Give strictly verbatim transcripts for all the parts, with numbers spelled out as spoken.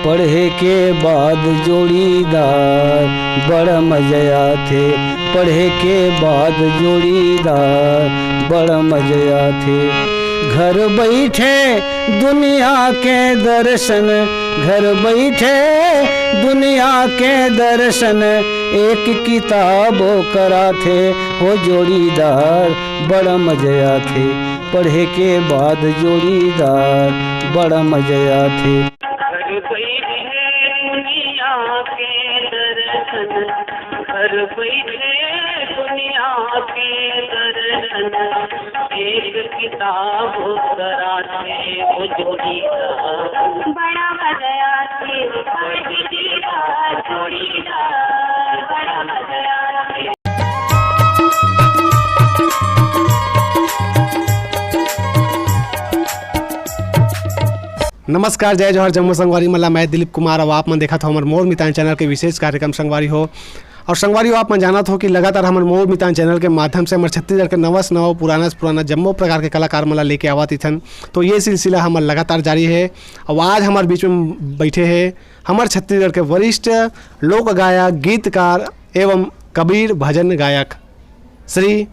पढ़े के बाद जोड़ीदार बड़ा मजा आथे। पढ़े के बाद जोड़ीदार बड़ा मजा आथे। घर बैठे दुनिया के दर्शन, घर बैठे दुनिया के दर्शन, एक किताब कराथे। हो जोड़ीदार बड़ा मजा आथे। पढ़े के बाद जोड़ीदार बड़ा मजा आथे। घर बैठे दुनिया के दर्शन, घर बैठे दुनिया के दर्शन, एक किताब कराथे। हो जोड़ीदार बड़ा मजा आथे। जोड़ीदार, जोड़ीदार बड़ा मजा आथे। नमस्कार, जय जोहार, जम्मो संगवारी मन ला। मैं दिलीप कुमार, अउ आप मन देखत हो हमर मोर मितान चैनल के विशेष कार्यक्रम संगवारी हो। अउ संगवारी हो, आप मन जानत हो कि लगातार हमर मोर मितान चैनल के माध्यम से हमर छत्तीसगढ़ के नवा से नवा, पुराना से पुराना जम्मो प्रकार के कलाकार मन ला लेके आवत इथन। तो ये सिलसिला हमर लगातार जारी है। अउ आज हमर बीच में बैठे हैं हमर छत्तीसगढ़ के वरिष्ठ लोक गायक, गीतकार एवं कबीर भजन गायक श्री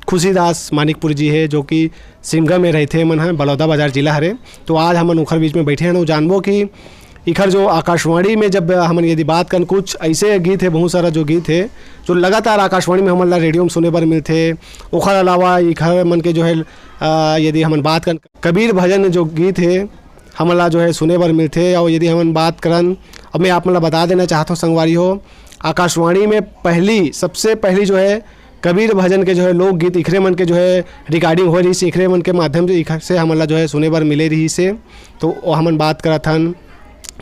खुशीदास मानिकपुरी जी हे, जो कि सिमगा में रहिथे, मन ह बलौदा बाजार जिला हरे। तो आज हमन ओखर बीच में बैठे हन अउ जानबो कि इखर जो आकाशवाणी में जब हमन यदि बात करन, कुछ ऐसे गीत हे, बहुत सारा जो गीत हे, जो लगातार आकाशवाणी में हमन ला रेडियो में सुने बर मिलथे। ओखर अलावा इखर मन के जो है, अ, यदि हमन बात करन, कबीर भजन जो गीत हे, हमन ला जो है सुने बर मिलथे। और यदि हमन बात करन, अब मैं आप मन ला बता देना चाहत हूँ संगवारी हो, आकाशवाणी में पहली, सबसे पहली जो है कबीर भजन के जो है लोकगीत इखरे मन के जो है रिकॉर्डिंग होए रहिस, इखरे मन के माध्यम से, इखर से हमन ला जो है सुने बर मिले रहिस हे। तो वो हमन बात करत हन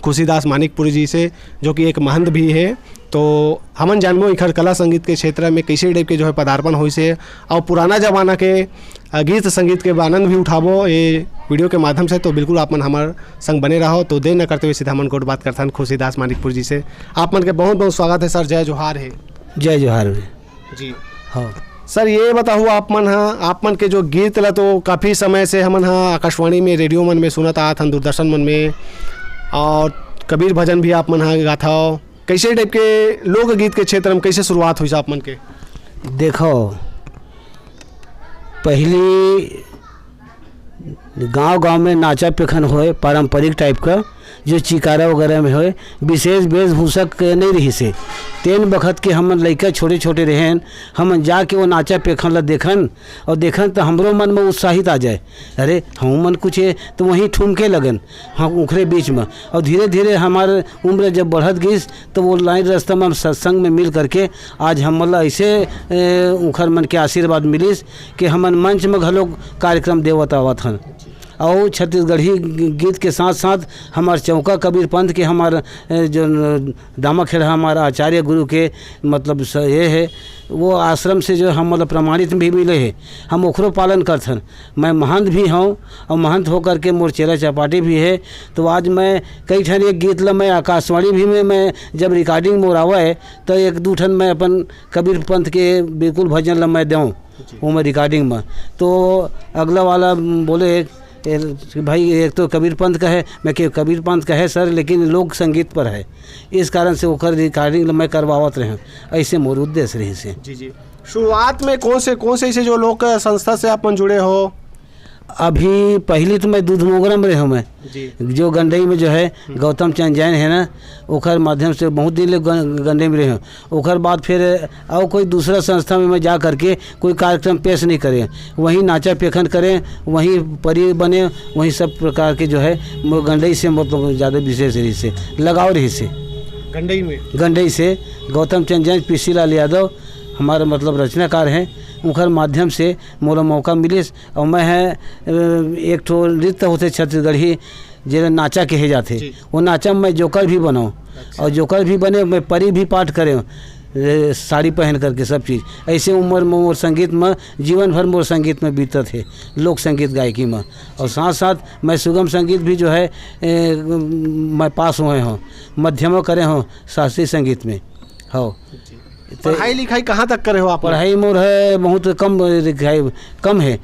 खुशीदास मानिकपुरी जी से, जो कि एक महंत भी है। तो हमन जानबो इखर कला संगीत के क्षेत्र में कैसे टाइप के जो है पदार्पण होइस हे और पुराना जमाना के, अ, गीत संगीत के आनंद भी उठाबो ये वीडियो के माध्यम से। तो बिल्कुल आप मन हमर संग बने रहो। तो देर न करते हुए सीधा हमन गोठ बात करथन खुशीदास मानिकपुरी जी से। आप मन के बहुत बहुत स्वागत है सर, जय जोहार है। जय जोहार है। जी हाँ। सर, ये बताओ, आप मन हा, आप मन के जो गीत ला तो काफ़ी समय से हमन हा आकाशवाणी में, रेडियो मन में सुनत आत हन, दूरदर्शन मन में, और कबीर भजन भी आप मन हा गाथव। कैसे टाइप के लोकगीत के क्षेत्र में कैसे शुरुआत हुई आप मन के? देखो, पहली गांव गांव में नाचा पेखन होए, पारंपरिक टाइप का, जो चिकारा वगैरह में होए, विशेष वेशभूषा के नहीं रहिस हे। तेन बखत के हमन लइका छोटे छोटे रहेन, हमन जाके वो नाचा पेखन ला देखन और देखन तो हमरो मन में उत्साहित आ जाए, अरे हम मन कुछ है, तो वहीं ठुमके लगन हम उखरे बीच में। और धीरे धीरे हमार उम्र जब बढ़त गईस, तो वो लाइन रास्ता में हम सत्संग में मिल करके आज हमन ला ऐसे, ए, उखर मन के आशीर्वाद मिलिस कि हमन मंच में घलो कार्यक्रम देवत आवत हन। और छत्तीसगढ़ी गीत के साथ साथ हमार चौका कबीर पंथ के हमार, ए, जो दामा खेड़ा हमार आचार्य गुरु के मतलब स-, ये है, वो आश्रम से जो हम मतलब प्रमाणित भी मिले हैं, हम ओकरो पालन करथन। मैं महंत भी हूँ और महंत होकर के मोर चेला चपाटी भी है। तो आज मैं कई ठन एक गीत ला मैं आकाशवाणी भी में मैं जब रिकॉर्डिंग मोर आवे, तो एक दू ठन मैं अपन कबीर पंथ के बिल्कुल भजन ला मैं देऊँ वो मैं रिकॉर्डिंग में। तो अगला वाला बोले, "ए, भाई, एक तो कबीर पंथ का है।" मैं कहे, "कबीर पंथ का है सर, लेकिन लोक संगीत पर है, इस कारण से ओकर रिकॉर्डिंग ला मैं करवावत रहे हूँ।" ऐसे मोर उद्देश्य रहिस हे। जी जी। शुरुआत में कौन से, कौन से ऐसे जो लोक संस्था से आप मन जुड़े हो? अभी पहली तो मैं दूध मोगरा में रहे हूँ मैं, जी। जो गंडई में जो है गौतम चंद जैन है ना, ओकर माध्यम से बहुत दिन ले गं-, गंडई में रहे हूँ। ओकर बाद फिर और कोई दूसरा संस्था में मैं जा करके कोई कार्यक्रम पेश नहीं करें, वहीं नाचा पेखन करें, वहीं परी बने, वहीं सब प्रकार के जो है मोर गंडई से मतलब ज़्यादा विशेष रहिस हे, लगाव रहिस हे। गंडई में। गंडई से गौतम चंद जैन, पीसी लाल यादव हमारे मतलब रचनाकार हैं, उनकर माध्यम से मोला मौका मिलिस। और मैं है, अ, एक ठो नृत्य होथे छत्तीसगढ़ी, जेला नाचा कहे जाथे। जी। वो नाचा में मैं जोकर भी बनाऊँ। अच्छा। और जोकर भी बने, मैं परी भी पाठ करें, ए, साड़ी पहन करके सब चीज़। ऐसे उम्र में मोर संगीत में, जीवन भर मोर संगीत में बीतत हे, लोक संगीत गायकी में। और साथ साथ मैं सुगम संगीत भी जो है, ए, मैं पास हुए हूँ, मध्यमो करे हूँ शास्त्रीय संगीत में। हो। पढ़ाई लिखाई कहाँ तक करे हो आप? पढ़ाई मोर है बहुत कम लिखाई, कम है,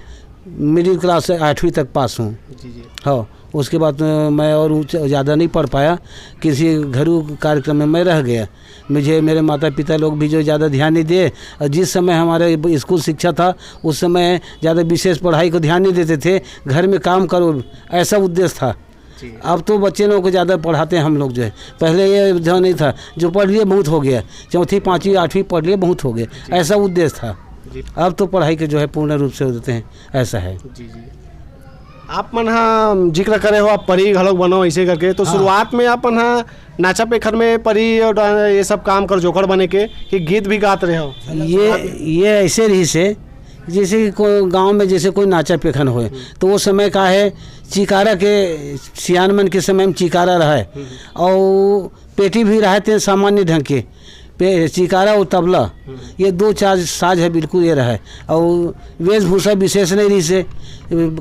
मिडिल क्लास से आठवीं तक पास हूँ। जी जी। हाँ। उसके बाद, अ, मैं और ऊंच-, ज़्यादा नहीं पढ़ पाया। किसी घरेलू कार्यक्रम में मैं रह गया। मुझे, मेरे माता पिता लोग भी जो ज़्यादा ध्यान नहीं दिए, और जिस समय हमारे स्कूल शिक्षा था, उस समय ज़्यादा विशेष पढ़ाई को ध्यान नहीं देते थे। घर में काम करो, ऐसा उद्देश्य था। अब तो बच्चे लोगों को ज़्यादा पढ़ाते हैं हम लोग जो है। पहले ये जो नहीं था, जो पढ़ लिए बहुत हो गया, चौथी, पाँचवीं, आठवीं पढ़ लिए बहुत हो गया, ऐसा उद्देश्य था। अब तो पढ़ाई के जो है पूर्ण रूप से देते हैं, ऐसा है। जी, जी। आप मन हा जिक्र करे हो, आप परी घलोक बनो ऐसे करके, तो हाँ। शुरुआत में आप मन हा नाचा पेखर में परी और डा-, ये सब काम कर जोकर बने के, कि गीत भी गात रहे हो? ये, ये ऐसे रहिस हे, जैसे कि को-, गाँव में जैसे कोई नाचा पेखन होए, तो वो समय का है, चिकारा के, सियान मन के समय में चिकारा रहा है, और पेटी भी रहा थे सामान्य ढंग के, पे-, चिकारा और तबला, ये दो चार साज है, बिल्कुल ये रहा है। और वेशभूषा विशेष नहीं रहिस हे,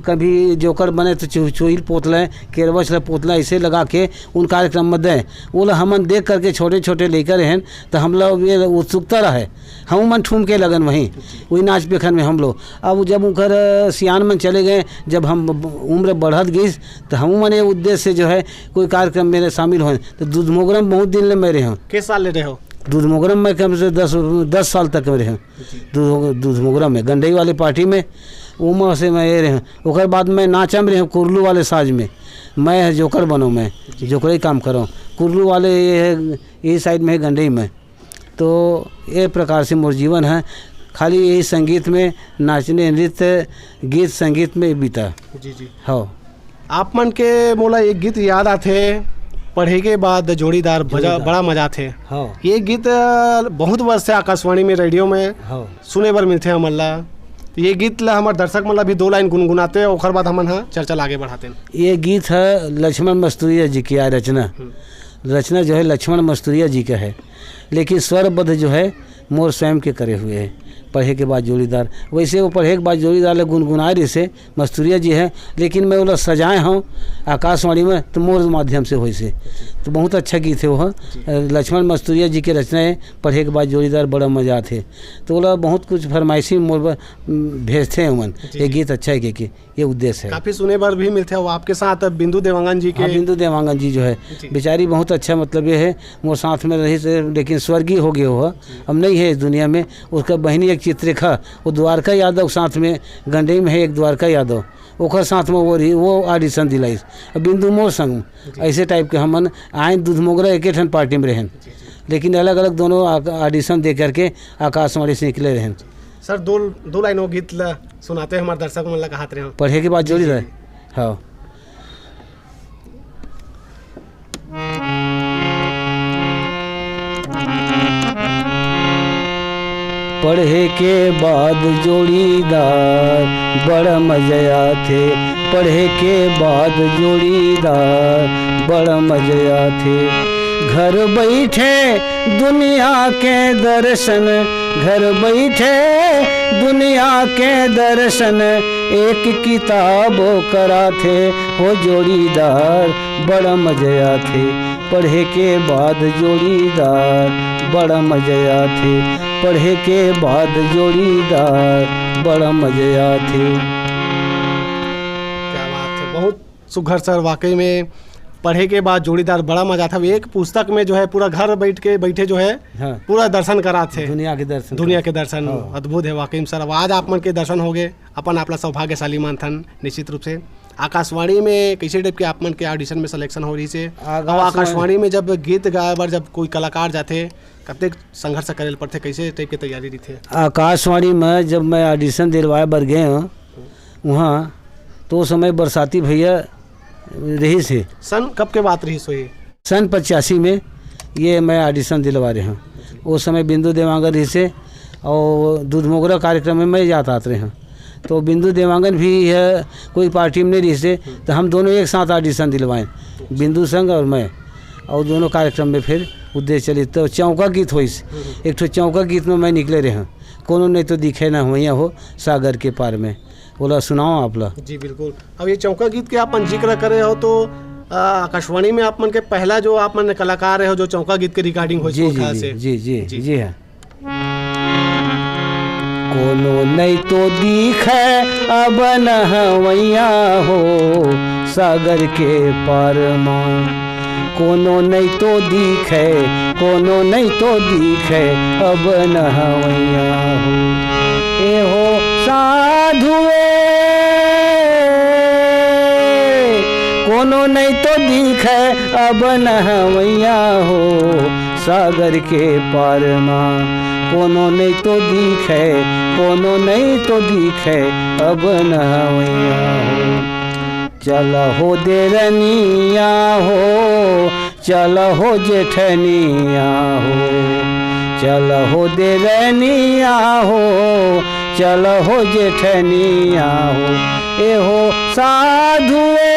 कभी जोकर बने तो चो-, चोइल पोतला, केरवच ला पोतला, ऐसे लगा के उन कार्यक्रम में दें। वो ला हमन देख करके छोटे छोटे लेकर हैं, तो हम लोग ये उत्सुकता रहे, हम मन ठूम के लगन वहीं, वही नाच पेखन में हम लोग। अब जब उनकर, अ, सियान मन चले गए, जब हम ब-, उम्र बढ़त गई, तो हम मन ये उद्देश्य से जो है कोई कार्यक्रम में शामिल होए। तो दूध मोगरा में बहुत दिन ले मैं रहे हूँ। किस साल ले रहे हो? दूध मोगरा में मैं कम से दस, दस साल तक में रहे हूँ। दूध, दूध मोगरा में गंडई वाली पार्टी में, उमा से मैं ये रहे हूँ। ओकर बाद मैं नाचा में रहे हूँ, कुर्लू वाले साज में। मैं है जोकर बनो, मैं जोकर ही काम करो। कुर्लू वाले ये है, ये साइड में है गंडई में। तो ये प्रकार से मोर जीवन है, खाली यही संगीत में, नाचने, नृत्य, गीत संगीत में बीता। जी, जी। हाँ। आप मन के मोला एक गीत याद आथे, पढ़े के बाद जोड़ीदार, बजा-, जोड़ीदार। बड़ा मजा आथे। हाँ। ये गीत, अ, बहुत वर्ष से आकाशवाणी में, रेडियो में हाँ। सुने बर मिलथे हमन ला। तो ये गीत ला हमर दर्शक मन ला भी दो लाइन गुनगुनाते, ओकर बाद हमन हा चर्चा ला आगे बढ़ाते। ये गीत है लक्ष्मण मस्तुरिया जी की आय रचना। हम्म। रचना जो है लक्ष्मण मस्तुरिया जी का है, लेकिन स्वरबद्ध जो है मोर स्वयं के करे हुए है। पढ़े के बाद जोड़ीदार, वैसे वो पढ़े के बाद जोड़ीदार ले गुनगुनाए रहिस हे, मस्तुरिया जी है, लेकिन मैं ओला सजाए हूँ आकाशवाणी में, तो मोर माध्यम से होइस हे। तो बहुत अच्छा गीत है वो, लक्ष्मण मस्तुरिया जी के रचना है। पढ़े के बाद जोड़ीदार बड़ा मजा आथे, तो ओला बहुत कुछ फरमाइशी मोर बर, उम, भेजथे ओमन, जी, ये जी। गीत अच्छा है के, के। ये उद्देश्य है। काफी सुने बर भी मिलथे। वो आपके साथ बिंदु देवांगन जी के हाँ, बिंदु देवांगन जी जो है, जी। बेचारी बहुत अच्छा, मतलब ये है, मोर साथ में रहिस हे, लेकिन स्वर्गीय हो गए हो, अब नहीं है इस दुनिया में। उसका बहिनी एक चित्ररेखा, वो द्वारका यादव साथ में गंडई में है, एक द्वारका यादव, ओकर साथ में वो रही, वो audition दिलाइस। अब बिंदु मोर संग, जी। ऐसे type के हमन आए, दूध मोगरा एके ठन पार्टी में रहेन, जी, जी। लेकिन अलग-अलग दोनों आ-, audition दे करके आकाशवाणी से निकले रहेन। सर, दो, दो लाइन वो गीत ला सुनाते हैं, हमारे दर्शक मन ला कहत रहे हो। पढ़े के बाद जी, जोड़ीदार। जी। हाँ। पढ़े के बाद जोड़ीदार बड़ा मजा आथे, पढ़े के बाद जोड़ीदार बड़ा मजा आथे। घर बैठे दुनिया के दर्शन, घर बैठे दुनिया के दर्शन, एक किताब कराथे हो जोड़ीदार, बड़ा मजा आथे। पढ़े के बाद जोड़ीदार, बड़ा मजा आथे। पढ़े के बाद जोड़ीदार, बड़ा मजा आथे। क्या बात है, बहुत सुघर सर, वाकई में पढ़े के बाद जोड़ीदार बड़ा मजा आता है। एक पुस्तक में जो है पूरा घर बैठ के बैठे जो है हाँ। पूरा दर्शन करात हे। दुनिया के दर्शन दुनिया करात। के दर्शन हाँ। अद्भुत है वाकई में सर। अब आज आप मन के दर्शन हो गए, अपन आप ला सौभाग्यशाली मानथन निश्चित रूप से। आकाशवाणी में कैसे type के आप मन के audition में selection हो रही से? आकाशवाणी और आकाशवाणी में जब गीत गाए बर जब कोई कलाकार जाथे, कतेक संघर्ष करे ल पड़थे, कैसे type के तैयारी रहिथे? आकाशवाणी में जब मैं audition दिलवाए बर गए हूँ वहाँ, तो उस समय बरसाती भैया रहिस हे। सन कब के बात रहिस होही? सन पचासी में ये मैं audition दिलवा रहे हूँ। उस समय बिंदु देवांगन रहिस हे और दूध मोगरा कार्यक्रम में मैं जात आत रहे हूँ। तो बिंदु देवांगन भी यह कोई पार्टी में नहीं रहिस हे, तो हम दोनों एक साथ audition दिलवाएं, बिंदु संग और मैं, और दोनों कार्यक्रम में फिर उद्देश्य चलित। तो चौका गीत होइस, एक ठो चौका गीत में मैं निकले रहे हूँ, कोनो नहीं तो दिखे ना हुआ हो सागर के पार में। ओला सुनाओ आप ला। जी, बिल्कुल। अब ये चौका गीत के आप मन जिक्र करे हो, तो, आ, आकाशवाणी में आप मन के पहला जो आप मन कलाकार रहे हो, जो चौका गीत के recording होइस जी, जी, कोठा जी, से। जी, जी, जी। जी हाँ। कोनो नइ तो दिखय अब नहवइया हो, सागर के पार मा। कोनो नइ तो दिखय, कोनो नइ तो दिखय अब नहवइया हो। ए हो साधु ए, कोनो नइ तो दिखय अब नहवइया हो, सागर के पार मा। कोनो नइ तो दिखय, कोनो नइ तो दिखय अब नहवइया हो। चल हो देरनिया हो, चल हो जेठनिया हो, चल हो देरनिया हो, चल हो जेठनिया हो। ए हो साधु ए,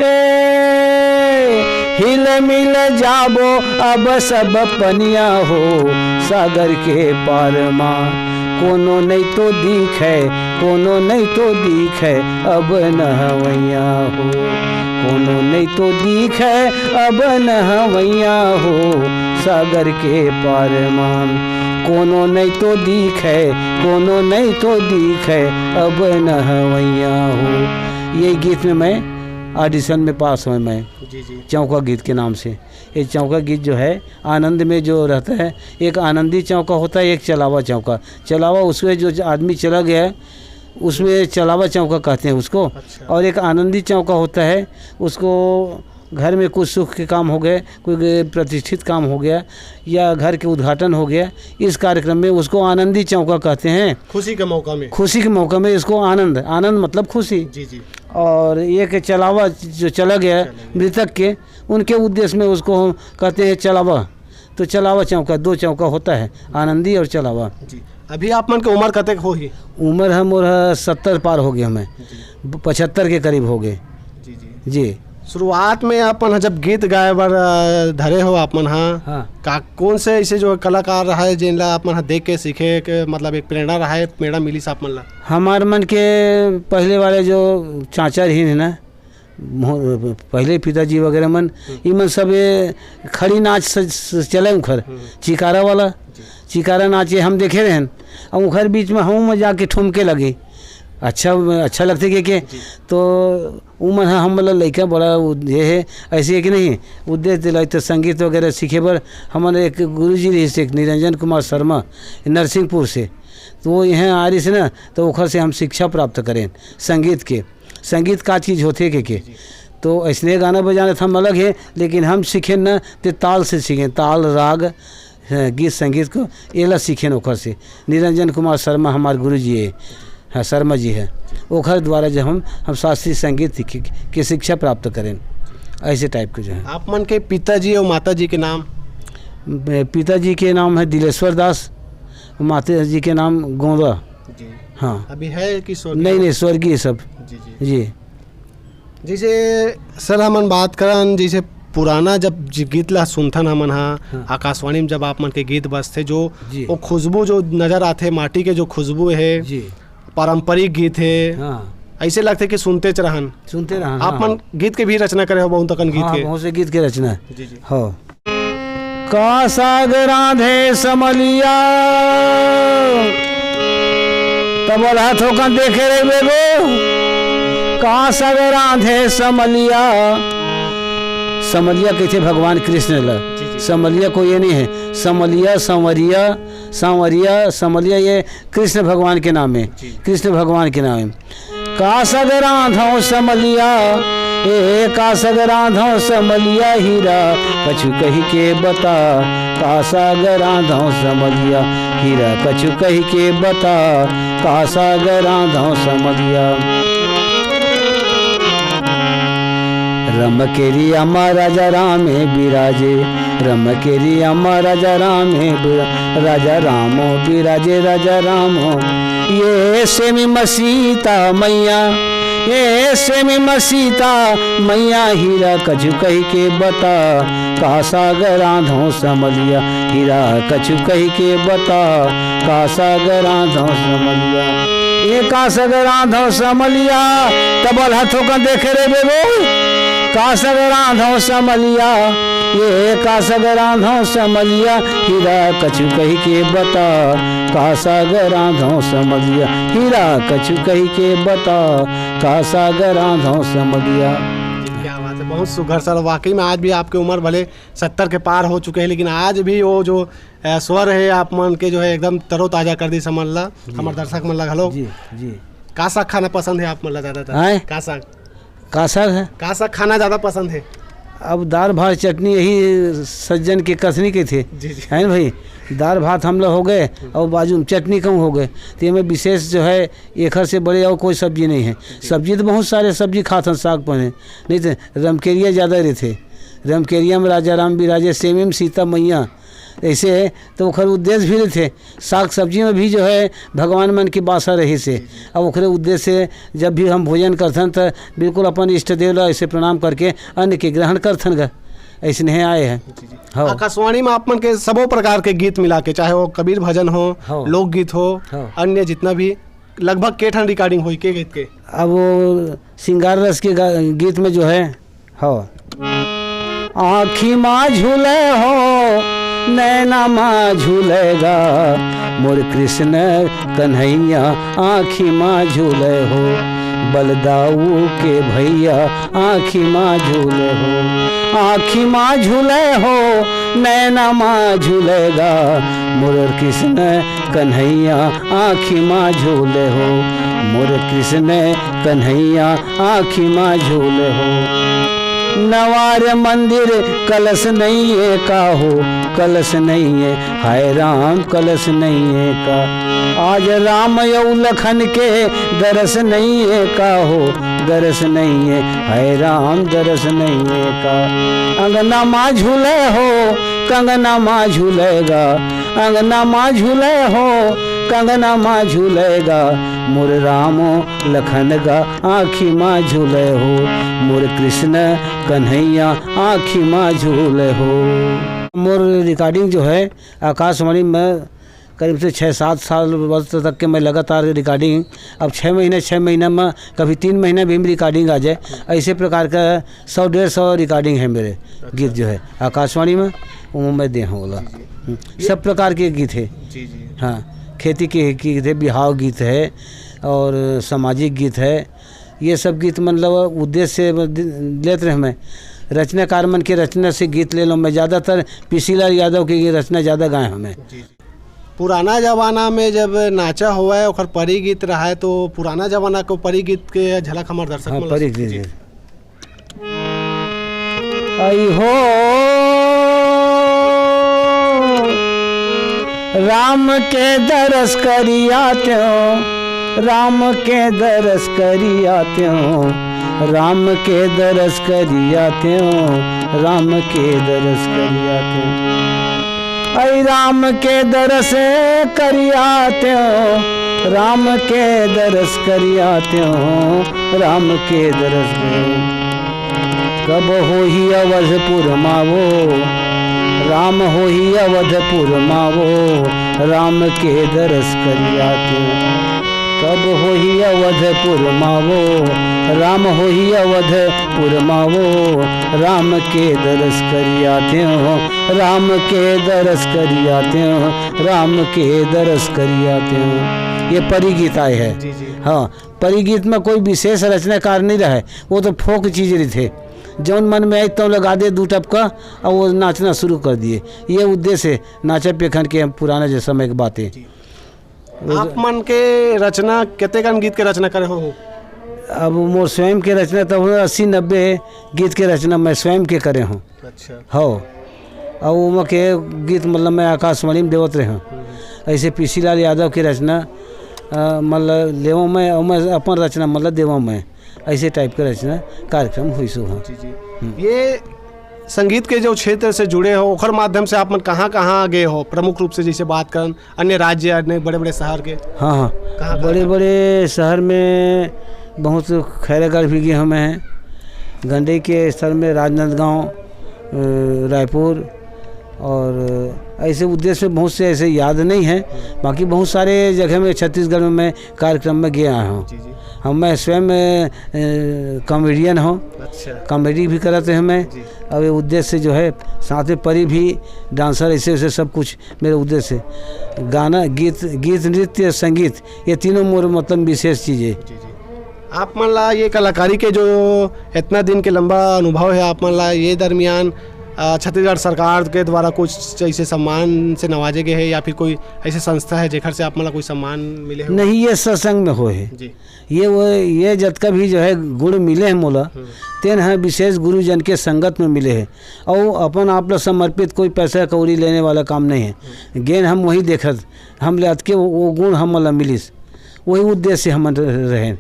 ए, हिल मिल जाबो अब सब पनिया हो, सागर के पार मा। कोनो नइ तो दिखय, कोनो नइ तो दिखय अब नहवइया हो, कोनो नइ तो दिखय अब नहवइया हो, सागर के पार मा। कोनो नइ तो दिखय, कोनो नइ तो दिखय अब नहवइया हो। ये गीत में मैं ऑडिशन में पास हुए मैं, जी जी। चौका गीत के नाम से। ये चौका गीत जो है, आनंद में जो रहता है, एक आनंदी चौका होता है, एक चलावा चौका। चलावा उसमें जो आदमी चला गया है, उसमें चलावा चौका कहते हैं उसको। अच्छा। और एक आनंदी चौका होता है, उसको घर में कुछ सुख के काम हो गए, कोई प्रतिष्ठित काम हो गया या घर के उद्घाटन हो गया, इस कार्यक्रम में उसको आनंदी चौका कहते हैं। खुशी के मौका में। खुशी के मौका में इसको आनंद, आनंद मतलब खुशी। जी जी। और ये कि चलावा जो चला गया चला गया। मृतक के, उनके उद्देश्य में उसको हम कहते हैं चलावा। तो चलावा चौका, दो चौका होता है, आनंदी और चलावा। जी। अभी आप मन के उम्र कतेक होही? उम्र है मोर है सत्तर पार हो गए हमें, जी। पचहत्तर के करीब हो गए। जी जी। जी। शुरुआत में अपन ह जब गीत गाए बर अ, धरे हो आप मन ह, हाँ। का कौन से ऐसे जो कलाकार रहा है जिन ला आप मन ह देख के सीखे के मतलब एक प्रेरणा रहा है, प्रेरणा मिली से आप मन ला? हमार मन के पहले वाले जो चाचा रही है ना, मो-, पहले पिताजी वगैरह मन, हम्म। ई मन सब ये खड़ी नाच से, से चले उखर, हम्म। चिकारा वाला, जी। चिकारा नाच ये हम देखे रहन। और उखर बीच में हम जाके ठुमके लगे। अच्छा, अच्छा लगते के, के? जी। तो उ मन ह हमन ल लइका बड़ा उ-, ये है, ऐसे है कि नहीं? उद्देश्य दिलाई तो संगीत वगैरह सीखे बर हमन एक गुरुजी रहिस, एक निरंजन कुमार शर्मा, नरसिंहपुर से। तो वो यहाँ आ रहिस ना, तो ओखर से हम शिक्षा प्राप्त करें संगीत के। संगीत का चीज होथे के, के? जी। तो ऐसने गाना बजाना था हम अलग है, लेकिन हम सीखेन न, ते ताल से सीखेन, ताल, राग, हैं, गीत संगीत को एला सीखेन ओखर से। निरंजन कुमार शर्मा हमार गुरु जी है, हाँ, शर्मा जी है, ओखर द्वारा जो हम, हम शास्त्रीय संगीत के, के शिक्षा प्राप्त करें, ऐसे टाइप के जो है। आप मन के पिताजी और माता जी के नाम? म-, पिताजी के नाम है दिलेश्वर दास, माता जी के नाम गोंदा। जी। हाँ। अभी है कि स्वर्गीय? नहीं, नहीं, स्वर्गीय सब। जी, जी। जी। जैसे सर हमन बात करन, जैसे पुराना जब जी गीत ला सुनथन हमन हा, हाँ। आकाशवाणी में जब आप मन के गीत बजथे, जो जी। वो खुशबू जो नजर आथे, माटी के जो खुशबू है, जी। पारंपरिक गीत है, हाँ। ऐसे लगथे कि सुनते च रहन। सुनते रहन, आप हाँ। मन गीत के भी रचना करे हो, बहुत अकन गीत हाँ, के। बहुत से गीत के रचना। जी, जी। हाँ। का साग रांधे समलिया, तब ओला थोकन देखे रहिबे गो। का साग रांधे समलिया, समलिया कहिथे भगवान कृष्ण ला। जी, जी। समलिया कोई ये नहीं है, समलिया, सांवरिया, सांवरिया, समलिया ये कृष्ण भगवान के नाम है, जी। कृष्ण भगवान के नाम है। का साग रांधो समलिया, ए का साग रांधो समलिया, हीरा कछु कहि के बता। का साग रांधो समलिया, हीरा कछु कहि के बता। का साग रांधो समलिया। रम केरिया मा राजा रामे बिराजे, रम केरिया मा राजा रामे बिरा-, राजा रामो बिराजे, राजा रामो। ये सेमी मसीता मैया, ये सेमी मसीता मैया, हीरा कछु कहि के बता। का साग रांधो समलिया, हीरा कछु कहि के बता। का साग रांधो समलिया, ए का साग रांधो समलिया, तब ओला थोकन देखे रहिबे गो। का सग रांधव समलिया, ये का सग रांधव समलिया, हीरा कछु कहि के बता। का सग रांधव समलिया, हीरा कछु कहि के बता। का सग रांधव समलिया। क्या बात है, बहुत सुघर सर। वाकई में आज भी आपकी उम्र भले सत्तर के पार हो चुके हैं, लेकिन आज भी वो जो अ, स्वर है आप मन के, जो है एकदम तरोताजा कर दी समझ ला। जी। हमर दर्शक मन ला घलो। जी, जी। का साग खाना पसंद है आप मन ला ज्यादातर? आय? का साग? का साग है? का साग खाना ज्यादा पसंद है? अब दाल भात चटनी यही सज्जन के कसनी के थे। जी, जी। है ना भाई? दाल भात हम लोग हो गए और बाजू में चटनी कम हो गए, तो ये में विशेष जो है एखर से बड़े और कोई सब्जी नहीं है। सब्जी तो बहुत सारे सब्जी खात हन, साग पने, नहीं तो रमकेरिया ज़्यादा रहते। रमकेरिया में राजा राम विराजे, सेमी में सीता मैया, ऐसे तो ओखर उद्देश्य भी रहिथे। साग सब्जी में भी जो है भगवान मन के बासा रहिस हे। अब ओखरे उद्देश्य से जब भी हम भोजन करथन त बिल्कुल अपन इष्ट देव ला ऐसे प्रणाम करके अन्न के ग्रहण करथन ग। ऐसने आए हैं। जी, जी। हाँ। आकाशवाणी में आप मन के सबो प्रकार के गीत मिला के, चाहे वो कबीर भजन हो, हाँ। लोकगीत हो, हाँ। अन्य जितना भी, लगभग के ठन रिकॉर्डिंग होई के गीत के? अब वो श्रृंगार रस के गा-, गीत में जो है, हो। आँखी मा झूले हो, नैना मा झूलेगा, मोर कृष्ण कन्हैया आँखी मा झूले हो, बलदाऊ के भैया आँखी मा झूले हो। आँखी मा झूले हो, नैना मा झूलेगा, मोर कृष्ण कन्हैया आँखी मा झूले हो, मोर कृष्ण कन्हैया आँखी मा झूले हो। नवार मंदिर कलश नइये का हो, कलश नइये, हाय राम कलश नइये का। आज राम अउ लखन के दरस नइये का हो, दरस नइये, हाय राम दरस नइये का। अंगना मा झूले हो, कंगना मा झूलेगा, अंगना मा झूले हो, कंगना मा झूलेगा, मोर रामो लखन गा आँखी मा झूले हो, मोर कृष्ण कन्हैया आँखी मा झूले हो। मोर रिकॉर्डिंग जो है आकाशवाणी में करीब से छः सात साल वर्ष तक के मैं लगातार रिकॉर्डिंग, अब छः महीने, छः महीना में कभी तीन महीना भी रिकॉर्डिंग आ जाए, ऐसे प्रकार का सौ डेढ़ सौ रिकॉर्डिंग है मेरे। अच्छा। गीत जो है आकाशवाणी में, वो मैं दे हूँ बोला। जी, जी। हम्म, ये सब प्रकार के गीत है। जी, जी। हाँ, खेती के गीत है, बिहाव गीत है और सामाजिक गीत है। ये सब गीत मतलब उद्देश्य से दि-, लेत रहे मैं। रचनाकार मन के रचना से गीत ले लो। मैं ज़्यादातर पीसी लाल यादव के ये रचना ज़्यादा गाए हूँ मैं। जी, जी। पुराना जमाना में जब नाचा होवय, ओखर परी गीत रहाय, तो पुराना जमाना को परी गीत के झलक हमर दर्शक हाँ, मन ला परी सुनती गीत। जी। आई हो राम के दरस करिया त्यों, राम के दरस करिया त्यों, राम के दरस करिया त्यों, राम के दरस करिया त्यों। ऐ राम के दरस करिया त्यों, राम के दरस करिया त्यों, राम के दरस करिया। कब होही अवधपुर मावो, राम होही अवधपुर मावो, राम के दरस करिया त्यों। कब होही अवधपुर मावो, राम होही अवधपुर मावो, राम के दरस करिया त्यों, राम के दरस करिया त्यों, राम के दरस करिया त्यों। ये परी गीत आए है। जी, जी। हाँ, परी गीत में कोई विशेष रचनाकार नहीं रहे, वो तो फोक चीज रही थे। जौन मन में आई तौन लगा दे दू टपका और वो नाचना शुरू कर दिए। ये उद्देश्य है नाचा पेखन के हम पुराना जो समय की बातें। जी। वो आप मन के रचना, कतेकन गीत के रचना करे हो? अब मोर स्वयं के रचना तब अस्सी नब्बे गीत के रचना मैं स्वयं के करे हूँ। अच्छा। हो। और ओमा के गीत मतलब मैं आकाशवाणी में देवत रहे हूँ। हम्म। ऐसे पीसी लाल यादव की रचना, अ, मतलब लेवो मैं, और मैं अपन रचना मतलब देवो मैं, ऐसे टाइप के रचना कार्यक्रम हुई सो हाँ। जी, जी। हम्म। ये संगीत के जो क्षेत्र से जुड़े हो, ओखर माध्यम से आप मन कहाँ-कहाँ गए हो? प्रमुख रूप से जैसे बात करन, अन्य राज्य, अन्य बड़े-बड़े शहर के? हाँ, हाँ। कहाँ, कहाँ, बड़े, कहाँ? बड़े शहर में बहुत खैरागढ़ भी गए हूँ मैं, गंडई के शहर में राजनांदगांव, अ, रायपुर, और ऐसे उद्देश्य बहुत से ऐसे याद नहीं है। बाकी बहुत सारे जगह में छत्तीसगढ़ में मैं कार्यक्रम में गया हूँ। जी जी। हम, मैं स्वयं कॉमेडियन हूँ। अच्छा। कॉमेडी भी कराते हैं मैं। जी। और ये उद्देश्य जो है, साथ में परी भी डांसर, ऐसे वैसे सब कुछ मेरे उद्देश्य है। गाना, गीत गीत नृत्य, संगीत, ये तीनों मोर मतलब विशेष चीज़ है। जी जी। आप मन ला ये कलाकारी के जो इतना दिन के लंबा अनुभव है, आप मन ला ये दरमियान अ, छत्तीसगढ़ सरकार के द्वारा कुछ ऐसे सम्मान से नवाजे गए हैं या फिर कोई ऐसे संस्था है जेकर से आप मन ला कोई सम्मान मिले हो? नहीं, ये सत्संग में हो है। जी। ये वो, ये जतका भी जो है गुण मिले हैं मोला, हम्म। तेन ह विशेष गुरुजन के संगत में मिले है। और अपन आप ला समर्पित, कोई पैसा कौड़ी लेने वाला काम नहीं है। गेन हम वही देखत, हम ले अतके वो, वो गुण हम ला मिलिस, वही उद्देश्य हम रहे।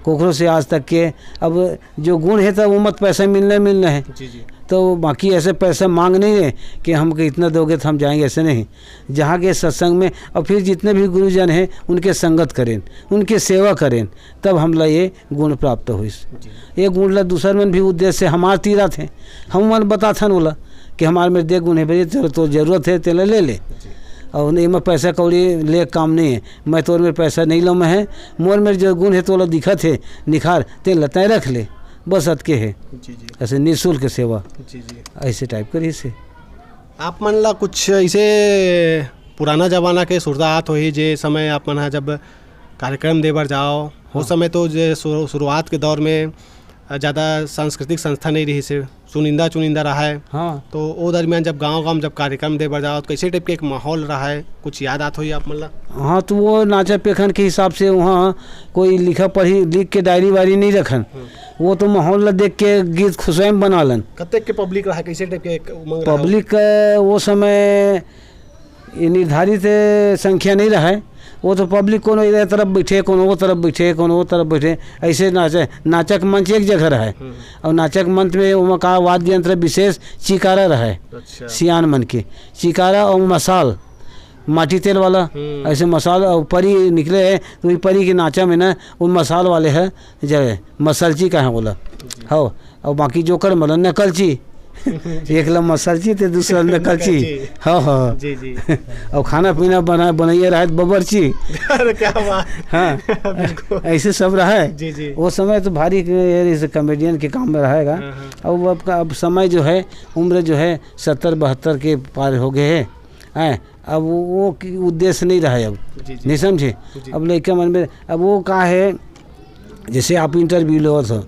कोखरो से आज तक के, अब जो गुण है, तो वो मत पैसा मिलना, मिलना है। जी जी। तो बाकी ऐसे पैसा मांग नहीं है कि हमको इतना दोगे तो हम जाएंगे, ऐसे नहीं। जहाँ के सत्संग में, और फिर जितने भी गुरुजन हैं, उनके संगत करें, उनके सेवा करें, तब हमला ये गुण प्राप्त होइस। जी। ये गुण ला दूसर मन भी उद्देश्य हमार तीरत है, हम मन बताथन ओला कि हमार में दे गुण है, भाई, चलो, तो जरूरत है, तेला ले ले। जी। और एमा पैसा कौड़ी ले काम नहीं है, मैं तोर में पैसा नहीं लो, मैं है, मोर में जो गुण है, तोला दिखत है निखार, तेला तय रख ले, बस अतके है। जी जी। ऐसे निःशुल्क सेवा, जी जी। ऐसे टाइप करी से। आप मन ला कुछ ऐसे पुराना जमाना के सुरता आत होही, जे समय आप मन ह जब कार्यक्रम दे बर जाओ, हो हाँ। समय तो जे शुरू-, शुरुआत के दौर में ज़्यादा सांस्कृतिक संस्था नहीं रही से, चुनिंदा चुनिंदा रहा है। हाँ। तो वो दरमियान जब गांव गांव जब कार्यक्रम दे बर जाओ, तो कैसे टाइप के एक माहौल रहा है, कुछ याद आत होही आप मन ला? हाँ, तो वो नाचा पेखन के हिसाब से वहाँ कोई लिखा पढ़ी, लिख के डायरी वायरी नहीं रखन। हम्म। वो तो माहौल ला देख के गीत खुद स्वयं बना लन। कतेक के पब्लिक रहा, कैसे टाइप के एक उमंग रहा? पब्लिक, अ, वो समय ये निर्धारित, अ, संख्या नहीं रहा है। वो तो पब्लिक कोनो इधर तरफ बैठे, कोनो वो तरफ बैठे, कोनो वो तरफ बैठे, ऐसे नाचे। नाचक मंच एक जगह रहा है। हम्म। और नाचक मंच में ओमा का वाद्य यंत्र विशेष चिकारा रहा है। अच्छा। सियान मन के चिकारा और मसाल, माटी तेल वाला, हम्म। ऐसे मसाल और परी निकले है, तो वही परी के नाचा में ना, वो मसाल वाले है, जो है, मसलची का है बोला। जी। हो, और बाकी जोकर मतलब नकलची। एक ला मसलची ते दूसरा नकलची। नकलची। हाँ, हाँ। जी, जी। और खाना पीना बना, बनाइए रहा है बबरची। अरे, क्या बात। हाँ। बिल्कुल। ऐसे सब रहा है। जी, जी। वो समय तो भारी, ये, इस कॉमेडियन के काम में रहेगा। हाँ, हाँ। अब आपका, अब समय जो है, उम्र जो है, सत्तर बहत्तर के पार हो गए है। हैं, अब वो, वो कि-, उद्देश्य नहीं रहा है अब। जी, जी। नहीं समझे? जी। अब लइका मन में, अब वो का है, जैसे आप इंटरव्यू लेवत हो,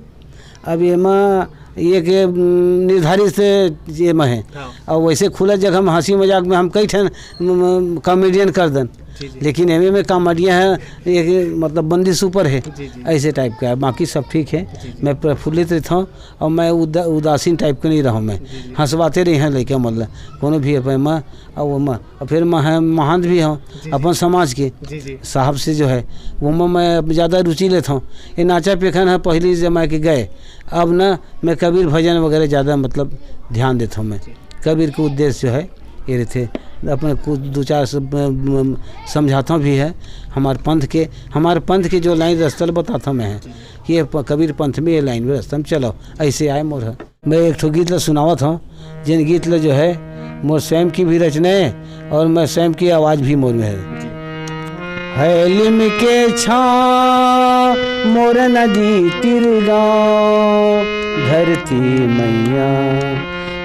अब एमा एक, उम, निर्धारित से एमा है। हाँ। और वैसे खुला जगह में हंसी मजाक में हम कई ठन, उम, कॉमेडियन कर दन। जी, जी। लेकिन एमे में कॉमेडियन है, एक मतलब बंदिश ऊपर है, जी, जी। ऐसे टाइप का है। बाकी सब ठीक है। जी, जी। मैं प्रफुल्लित रहता हूँ और मैं उदा-, उदासीन टाइप का नहीं रहूँ मैं। जी, जी। हंसवाते रहे हैं लइका मतलब, कोनो भी एमा, और वो मा-, और फिर मह-, महंत भी हूँ जी, जी। अपन समाज के जी, जी। साहब से जो है, वो में मैं अब ज़्यादा रुचि लेता हूँ। ये नाचा पेखन है, पहली जमा के गए, अब ना मैं कबीर भजन वगैरह ज़्यादा मतलब ध्यान देता हूँ मैं। जी। कबीर के उद्देश्य जो है, ये रहते अपने कुछ दो चार सब, अम, समझाता भी है हमारे पंथ के, हमारे पंथ के जो लाइन रास्ता बताता मैं है जी, जी। कि ये प-, कबीर पंथ में ये लाइन में रास्ता में चलो, ऐसे आए मोर है। मैं एक ठो गीत ला सुनावत हूँ, जिन गीत ला जो है मोर स्वयं की भी रचना है और मैं स्वयं की आवाज भी मोर में है। हैलिम के छाँव मोर नदी तीर गाँव, धरती मैया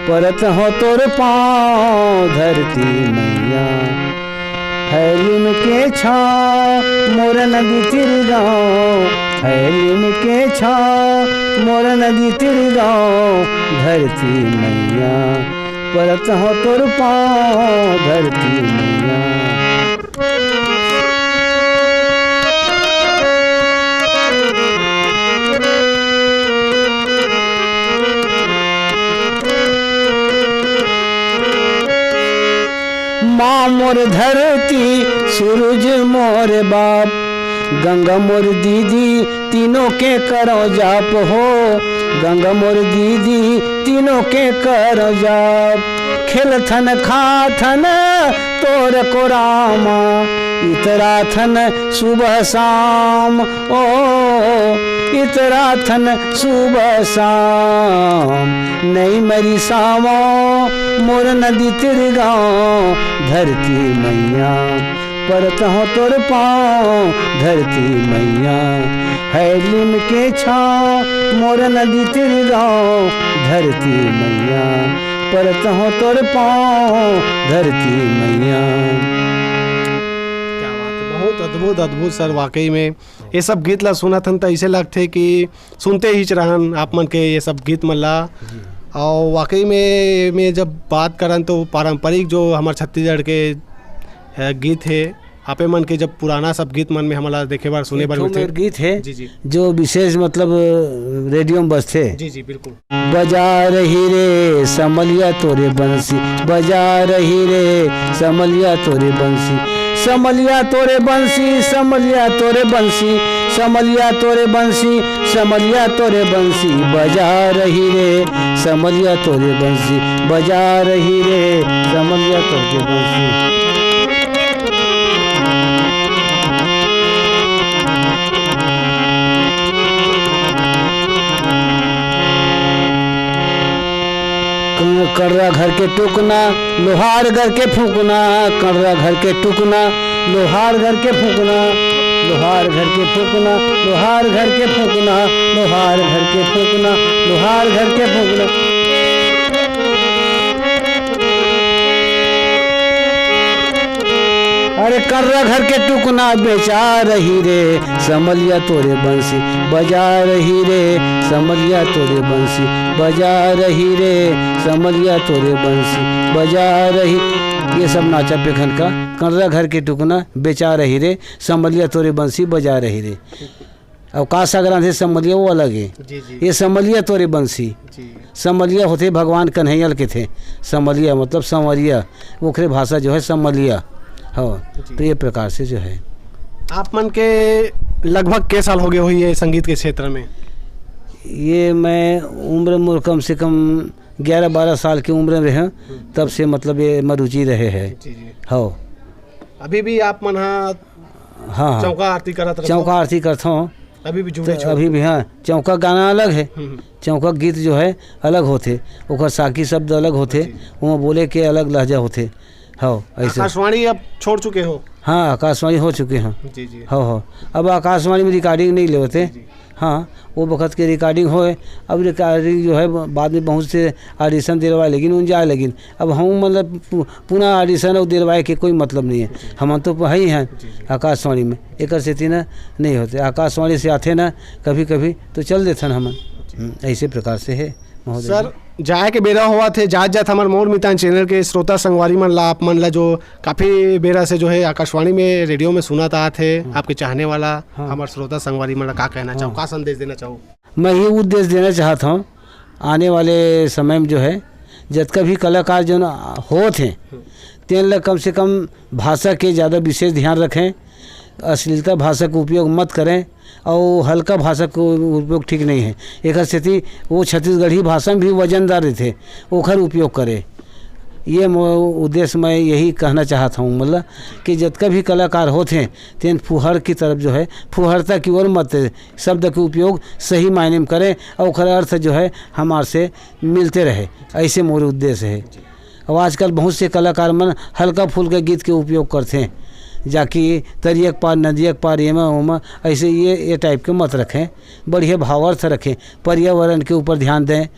परत हो तोर पाँव, धरती मैया। हैलिम के छाँव मोर नदी तीर गाँव, हैलिम के छाँव मोर नदी तीर गाँव, धरती मैया परत हो तोर पाँव, धरती मैया। माँ मोर धरती, सूरज मोर बाप, गंगा मोर दीदी, तीनों के करो जाप हो, गंगा मोर दीदी, तीनों के करो जाप। खेलथन खाथन तोर को रामा, इतराथन सुबह शाम, ओ इतराथन सुबह शाम। नई मरी सावो मोर नदी तिर गाँव, धरती मैया परत हो तोर पाँव, धरती मैया है लीम के छाँव, मोर नदी तिर गाँव, धरती मैया परत हो तोर पाँव, धरती मैया। क्या बात है, बहुत अद्भुत, अद्भुत सर। वाकई में ये सब गीत ला सुनत हन त ऐसे लगथे कि सुनते ही रहन आप मन के ये सब गीत मन ला। और वाकई में, में जब बात करन तो पारंपरिक जो हमर छत्तीसगढ़ के अ, गीत हे, आपे मन के जब पुराना सब गीत मन में हमला देखे बर, सुने एक बर ठो मिलथे। मेर गीत हे, जी, जी। जो विशेष मतलब रेडियो में बजथे। जी, जी, बिल्कुल। बजा रही रे समलिया तोरे बंसी, बजा रही रे समलिया तोरे बंसी, समलिया तोरे बंसी, समलिया तोरे बंसी, समलिया तोरे बंसी, समलिया तोरे बंसी बजा रही रे, समलिया तोरे बंसी बजा रही रे, समलिया तोरे बंसी। क-, कर्रा घर के टुकना, लोहार घर के फूकना, कर्रा घर के टुकना, लोहार घर के फूकना, लोहार घर के फूकना, लोहार घर के फूकना, लोहार घर के फूकना, लोहार घर के फूकना। अरे कर्रा घर के टुकना बेचा रही रे, समलिया तोरे बंसी बजा रही रे, समलिया तोरे बंसी बजा रही रे, समलिया तोरे बंसी बजा रही। ये सब नाचा पेखन का कर्रा घर के टुकना बेचा रही रे, समलिया तोरे बंसी बजा रही रे। अब का सगरांध हे समलिया, वो अलग हे। जी, जी। ये समलिया तोरे बंसी। जी। समलिया होथे भगवान कन्हैया ल कथे। समलिया मतलब संवरिया, ओखरे भाषा जो हे समलिया। हाँ, जी। तो ये प्रकार से जो हे। आप मन के लगभग के साल हो गए होही ये संगीत के क्षेत्र में? ये मैं उम्र मोर कम से कम ग्यारह बारह साल के उम्र में रहे, हम्म। तब से मतलब ये में रुचि रहे हे। जी, जी। हाँ। अभी भी आप मन हा हाँ, हाँ। चौका आरती करत रहो? चौका आरती करथों। अभी भी जुड़े तो छो? अभी भी, हाँ, चौका गाना अलग हे। हम्म, हम्म। चौका गीत जो हे अलग होथे, ओकर साकी शब्द अलग होथे, जी। ओमा बोले के अलग लहजा होथे। हाँ, ऐसे। आकाशवाणी अब छोड़ चुके हो? हाँ, आकाशवाणी हो चुके हैं। जी, जी। हाँ, हाँ। अब आकाशवाणी में recording नहीं लेवते। जी, जी। हाँ, वो बखत के recording होय, अब recording जो हे बाद में बहुत से audition दिलवाए लगिन, उन जाए लगिन। अब हम मतलब पु-, पुनः audition और दिलवाए के कोई मतलब नहीं हे। जी। हमन तो हे ही हैं जी, जी। आकाशवाणी में, एकर सेती ना नहीं होते। आकाशवाणी से आथे ना कभी-कभी तो चल देथन हमन। जी। हम्म, ऐसे प्रकार से हे महोदय सर, जी। जाए के बेरा होवत हे, जात जात हमर मोर मितान channel के श्रोता संगवारी मन ला, आप मन ला जो काफी बेरा से जो हे आकाशवाणी में, रेडियो में सुनत आत हे, हम्म। आपके चाहने वाला हाँ। हमर श्रोता संगवारी मन ला का कहना हाँ। चाहो, का संदेश देना चाहो? मैं ये उद्देश्य देना चाहत हूँ, आने वाले समय में जो हे जतका भी कलाकार जो होत हे, हम्म। तेन ला कम से कम भाषा के ज्यादा विशेष ध्यान रखें, अश्लीलता भाषा के उपयोग मत करें, अउ हल्का भाषा के उपयोग ठीक नहीं हे। एकर सेती वो छत्तीसगढ़ी भाषा में भी वजनदार रहिथे, ओखर उपयोग करे। ये मो-, उद्देश्य मैं यही कहना चाहत हूँ, मतलब कि जतका भी कलाकार होत हे, तेन फुहड़ की तरफ जो हे, फुहड़ता की ओर मत, शब्द के उपयोग सही मायने में करें अउ ओखर अर्थ जो हे, हमार से मिलते रहे, ऐसे मोर उद्देश्य हे। अब आजकल बहुत से कलाकार मन हल्का फुल्का गीत के उपयोग करथे, जाकि तरिया के पार, नदिया के पार, एमा ओमा, ऐसे ये, ये type के मत रखें। बढ़िया भावार्थ रखें, पर्यावरण के ऊपर ध्यान दें, अ,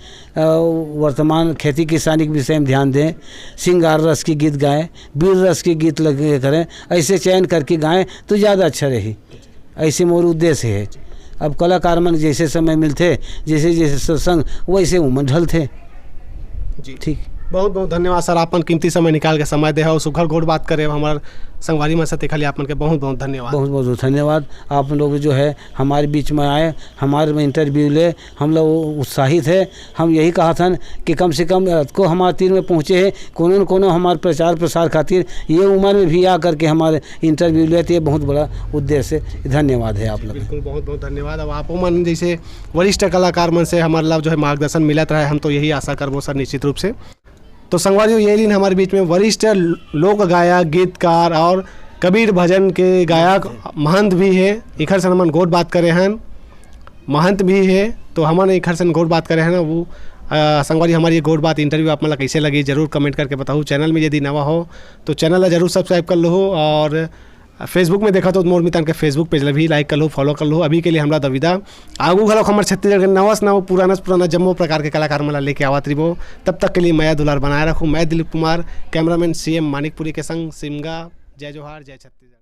वर्तमान खेती किसानी के विषय में ध्यान दें, श्रृंगार रस के गीत गाएं, वीर रस के गीत लगे करें, ऐसे चयन करके गाएं तो ज़्यादा अच्छा रही। ऐसे मोर उद्देश्य हे। अब कलाकार मन जैसे समय मिलथे, जैसे जैसे सत्संग, वैसे उमन ढलथे। जी। ठीक। बहुत बहुत धन्यवाद सर, आपन कीमती समय निकाल के समय दे हो, सुघर गोठ बात करे हो हमर संगवारी मन से, तेखर लिए आपन के बहुत बहुत धन्यवाद। बहुत बहुत धन्यवाद। आप लोग जो है हमारे बीच में आए, हमारे में इंटरव्यू ले, हम लोग उत्साहित है। हम यही कहा था कि कम से कम को हमारे तीर में पहुँचे हैं, कोनो न कोनो हमारे प्रचार प्रसार खातिर ये उम्र में भी आ करके हमारे इंटरव्यू लेते, ये बहुत बड़ा उद्देश्य है। धन्यवाद है आप लोग। बिल्कुल, बहुत बहुत धन्यवाद। अब आप मन जैसे वरिष्ठ कलाकार मन से हमारे ला जो है मार्गदर्शन मिलत रहे, हम तो यही आशा करबो सर निश्चित रूप से। तो संगवारी हो, ये दिन हमारे बीच में वरिष्ठ लोक गायक, गीतकार और कबीर भजन के गायक महंत भी है। इखर से हमन गोठ बात करे हन, महंत भी है, तो हमन इखर से गोठ बात करे हन। वो अ, संगवारी, हमारी ये गोठ बात इंटरव्यू आप मन ला कैसे लगी, जरूर कमेंट करके बताओ। चैनल में यदि नवा हो तो चैनल ला जरूर सब्सक्राइब कर लो और फेसबुक में देखा तो मोर मितान के फेसबुक पेज ला भी लाइक कर लो, फॉलो कर लो। अभी के लिए हमरा दविदा, आगू घलो हमर छत्तीसगढ़ के नवा से नवा, पुराना से पुराना जम्मो प्रकार के कलाकार मन ला लेके आवत रहिबो। तब तक के लिए मया दुलार बनाए रखो। मैं दिलीप कुमार, कैमरामैन सीएम मानिकपुरी के संग सिमगा। जय जोहार, जय छत्तीसगढ़।